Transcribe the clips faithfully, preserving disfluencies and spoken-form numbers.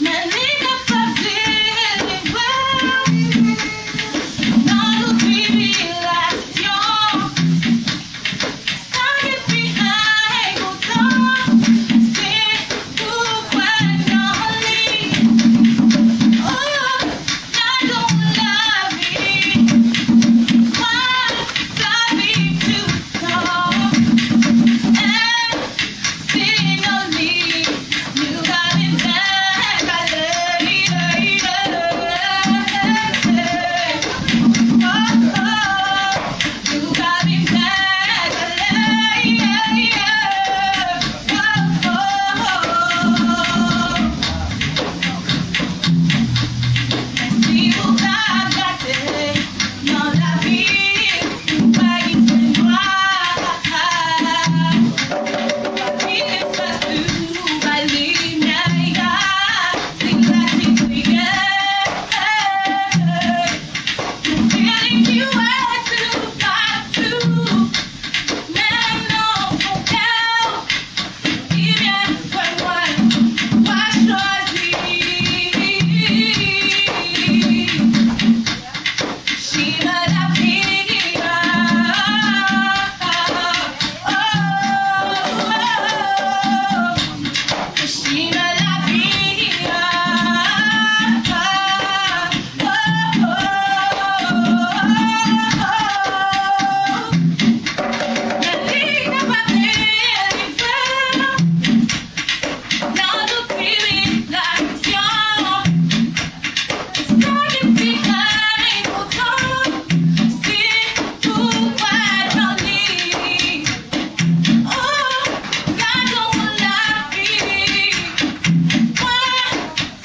Men li kapab delivre w nan tout tribilasyon. Sa ki pi enpòtan, se pou w kwè nan li. Oh, gadon lavi, mwen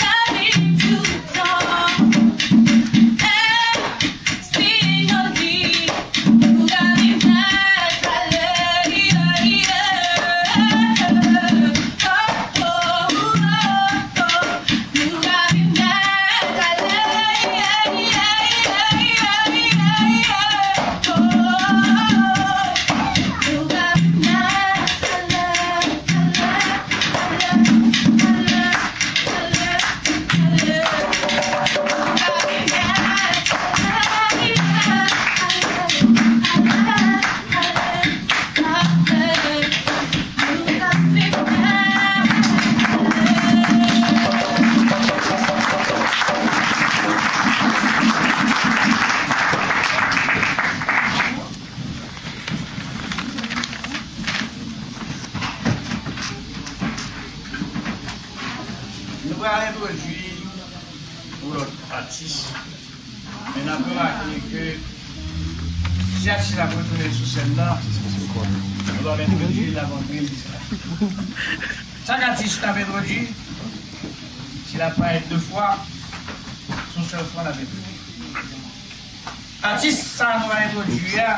ta viv toutan. Nou pral entwodui yon lòt atis, men n ap remake ke si atis la ap retounen sou sèn nan, nou pral entwodui l avan trèz. Chak atis n ap entwodui, si l ap parèt de fwa, se yon sèl fwa n ap entwodui. Atis sa a nou pral entwodui a,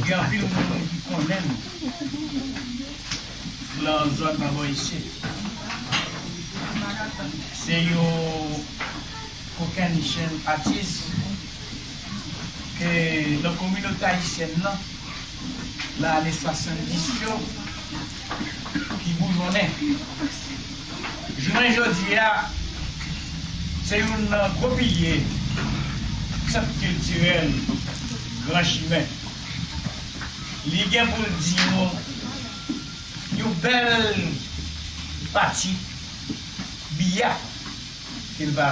gen anpil moun ki konnen l nan zòn pa bò isit. Se yon kokennchenn atis ke nan kominote ayisyèn nan, nan ane swasanndis yo, ki boujonnen. Jounen jodi a, se youn nan gwo pilye Sant Kiltirèl Gran Chimen. Li gen pou l di nou yon bèl pati biyè ke l va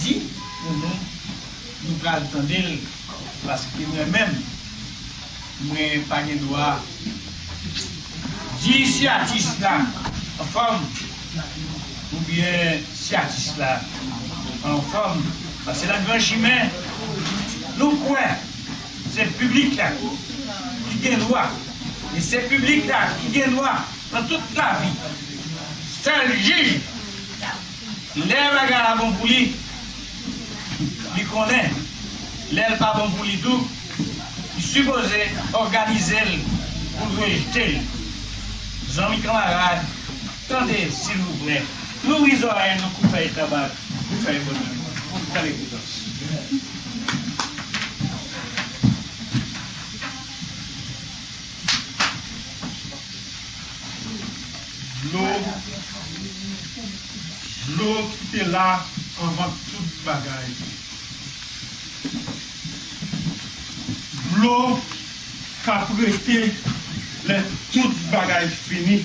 di pou nou, nou pral tande l, paske mwen menm, mwen pa gen dwa di si atis la anfòm oubyen si atis la pa anfòm, paske nan Gran Chimen, nou kwè se piblik la ki gen dwa, e se piblik la ki gen dwa nan tout lavi. Sèl jij, lè bagay la bon pou li, li konnen. Lè l pa bon pou li tou, Sipoze òganize l pou l rejte l. Zanmi kanmarad, tande silvouplè. Louvri zòrèy nou, koufèy tabak, koufèy bannann, koufèy koutans. Dlo, dlo ki te la anvan tout bagay. Dlo k ap rete lè tout bagay fini.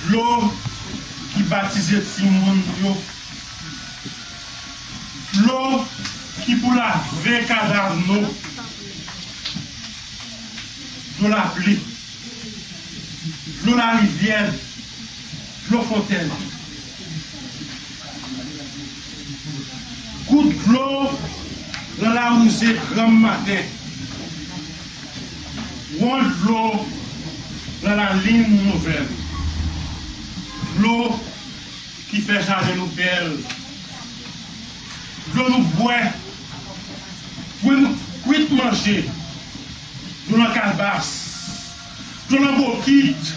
Dlo ki batize timoun yo. Dlo ki pou lave kadav nou. Dlo lapli. Dlo larivyè, dlo fontèn. Gout dlo nan lawouze granm maten. Won dlo nan lalin nouvèl. Dlo ki fè jaden nou bèl. Dlo nou bwè. Dlo nou kwit manje. Dlo nan kalbas. Dlo nan bokit.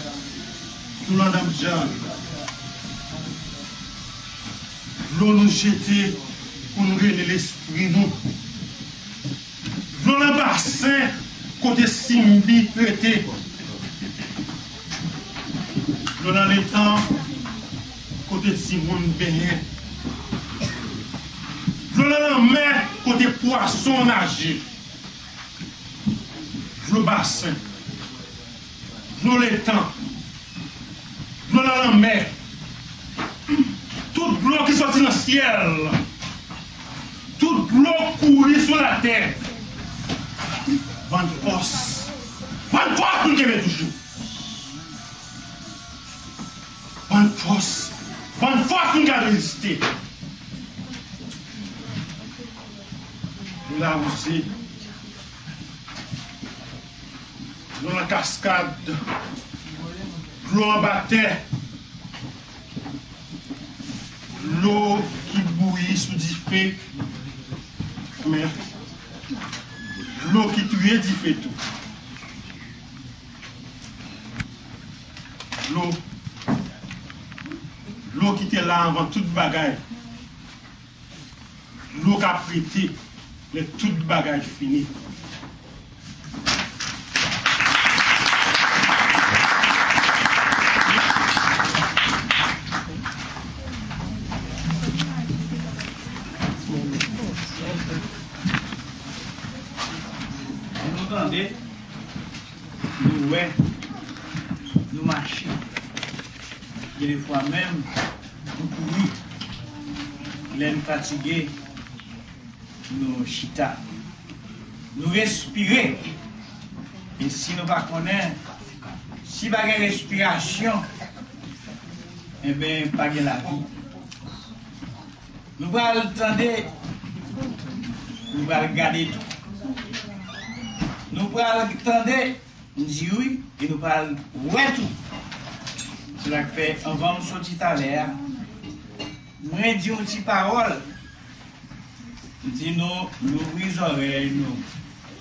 Dlo nan danm djòl. Dlo nou jete pou nou rele lespri nou. Dlo nan basen kote Simbi rete. Dlo nan letan kote timoun benyen. Dlo nan lanmè kote pwason naje. Dlo basen. Dlo letan. Dlo nan lanmè. Tout dlo ki soti nan syèl. Tout dlo k kouri sou latè. Ban n fòs. Ban n fòs pou n kenbe toujou. Ban n fòs. Ban n fòs pou n ka reziste. Dlo lawouze. Dlo nan kaskad. Dlo anba tè. Dlo ki bouyi sou dife. Men, dlo ki touye dife tou. Dlo. Dlo ki te la anvan tout bagay. Dlo k ap rete lè tout bagay fini. Nou tande, nou wè, nou mache. Gen de fwa menm, nou kouri. Lè n fatige, nou chita. Nou respire. E si nou pa konnen, si pa gen respirasyon, enben, pa gen lavi. Nou pral tande, nou pral gade tou. Nou pral tande, m di wi, e nou pral wè tou. Se sa k fè, anvan m soti talè a, mwen di yon ti pawòl. M di nou, louvri zòrèy nou,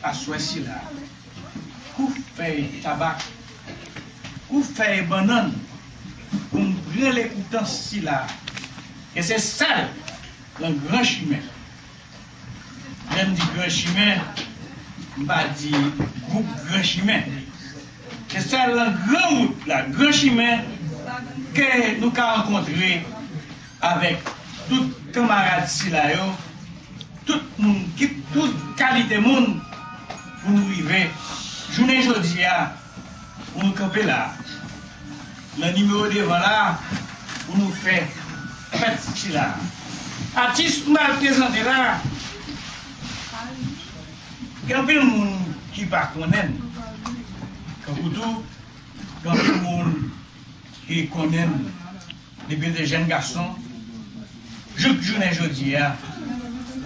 aswè sila. Koufèy tabak, koufèy bannann, pou n pran lekoutans sila, ke se sèl nan gran chimen. Lè m di gran chimen, m pa di gwoup gran chimen. Se sèl nan gran wout la, gran chimen, ke nou ka rankontre avèk tout kanmarad sila yo, tout moun, ki, tout kalite moun, pou nou rive jounen jodi a, pou nou kanpe la, nan nimewo devan la, pou nou fè fèt sila. Atis m al prezante la, gen anpil moun ki pa konnen l. Kankou tou, gen anpil moun ki konnen l. Depi l te jèn gason, jouk jounen jodi a,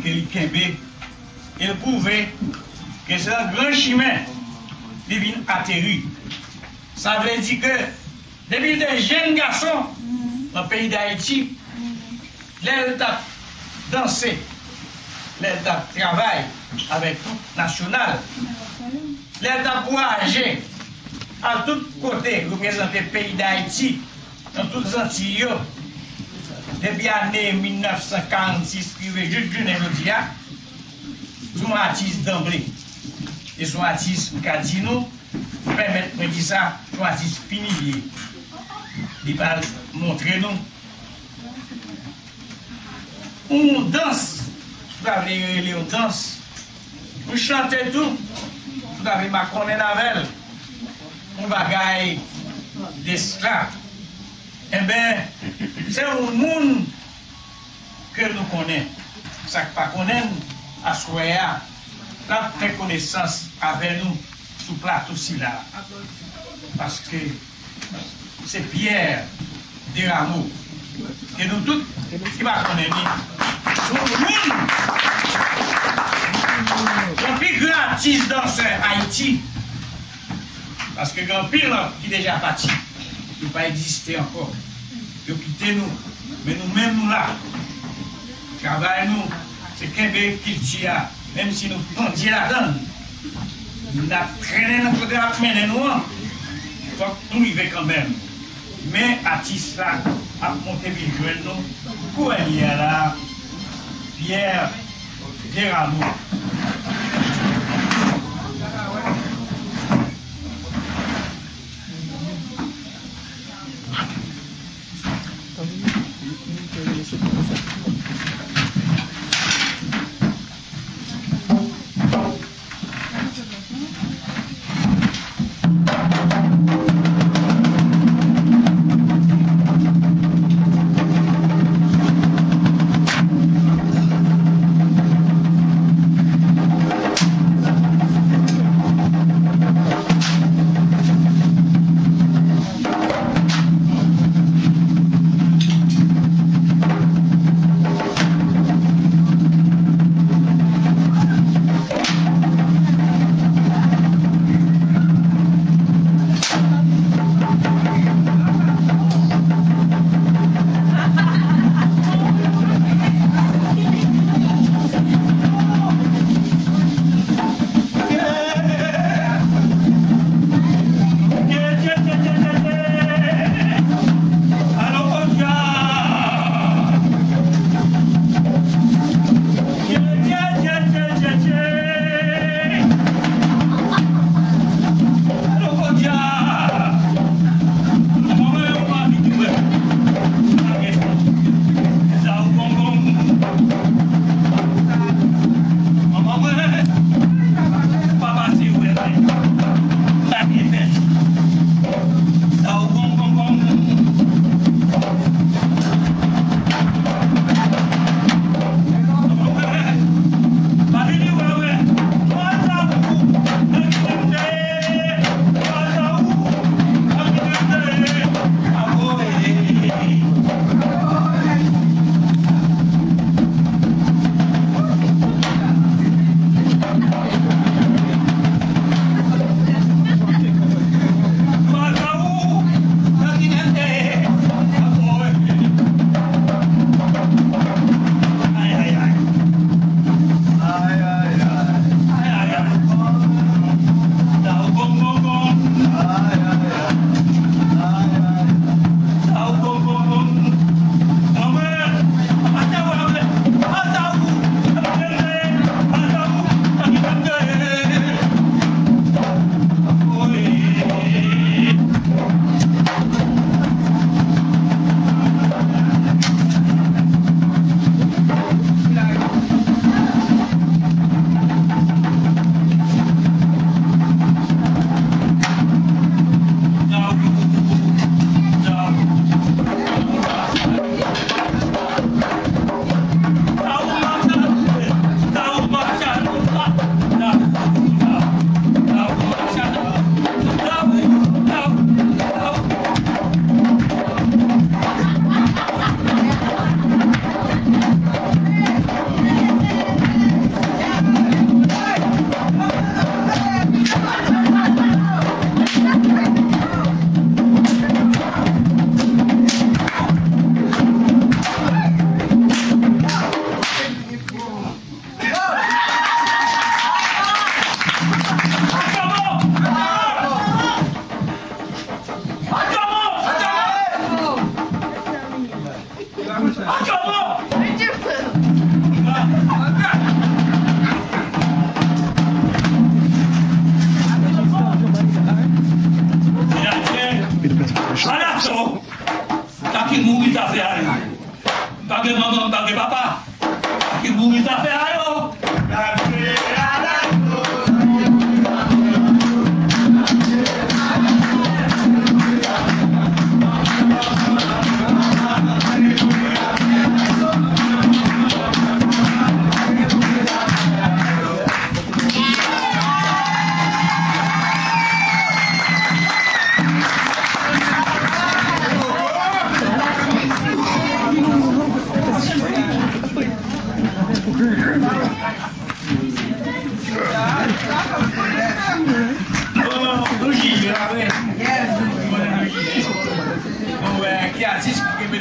ke li kenbe, e l pwouve ke se nan gran chimen li vin ateri. Sa vle di ke depi l te jèn gason nan peyi Dayiti, lè l t ap danse, Lè l t ap travay avèk Twoup Nasyonal, lè l t ap vwayaje al tout kote reprezante peyi Dayiti nan tout Zantiy yo, depi ane mil nèf san karannsis rive jis jounen jodi a, se yon atis danble. E se yon atis, m ka di nou, pèmèt mwen di sa, se yon atis fini li ye. Li pral montre nou yon dans, si w ta vle rele yon dans, yon chante tou, si w ta vle makonnen avè l, yon bagay de sa. Enben, se yon moun ke nou konnen. Sa k pa konnen l, aswè a, l ap fè konesans avè nou sou plato sila. Paske se Pierre Desrameaux, ke nou tout ki pa konnen li, se yon moun, yon pi gran atis dansè Ayiti. Paske gen anpil lòt ki deja pati, yo pa egziste ankò. Yo kite nou, men nou menm nou la. Travay nou, se kenbe kilti a, menm si nou pandye ladan l. N ap trennen nan kote l ap mennen nou an, fòk nou rive kanmenm. Men atis la ap monte vin jwenn nou. Kounye a la, Pierre Desrameaux.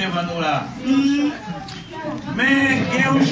devan nou la. Men gen yon